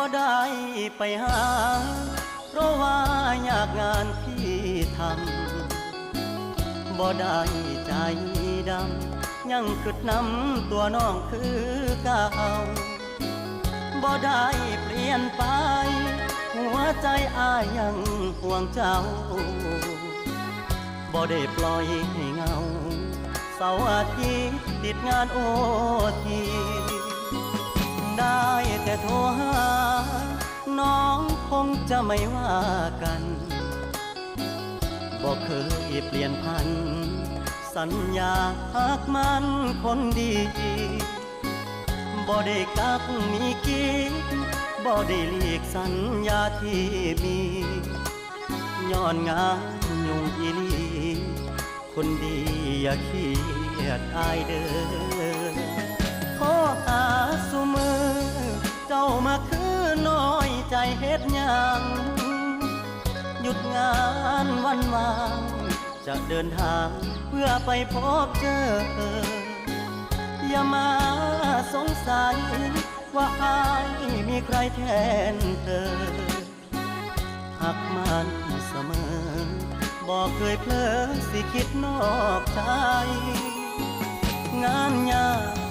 ບໍ່ໄດ້ໄປຫາ ເພາະວ່າຍາກງານທີ່ທຳ ບໍ່ໄດ້ໃຈດຳ ຍັງຄິດນຳຕົວນ້ອງຄືເກົ່າ ບໍ່ໄດ້ປ່ຽນໄປ ຫົວໃຈອ້າຍຍັງຫ່ວງເຈົ້າ ບໍ່ໄດ້ປ່ອຍໃຫ້ເຫງົາ ເສົາອາທິດຕິດງານໂອທີ ໄດ້ແຕ່ໂທຫາ ນ້ອງຄົງຈະໄມ່ວ່າກັນ ບໍ່ເຄີຍປ່ຽນຜັນ ສັນຍາຮັກໝັ້ນຄົນດີ ບໍ່ໄດ້ກັກມີກິດ ບໍ່ໄດ້ຫຼີກສັນຍາທີ່ມີ ຍ້ອນງານຫຍຸ້ງອີ່ຫຼີ ຄົນດີຢ່າຄຽດອ້າຍເດີ ໂທຫາຊຸມື້ ເຈົ້າມາຄືນ້ອຍໃຈເຮັດຫຍັງ ຢຸດງານວັນວ່າງ ຈະເດີນທາງເພື່ອໄປພົບເຈີ ຢ່າມາສົງໄສວ່າອ້າຍມີໃຄແທນເທີ ຮັກໝັ້ນສະເໝີ ບໍ່ເຄີຍເຜີຊິຄິດນອກໃຈ ງານຍາກ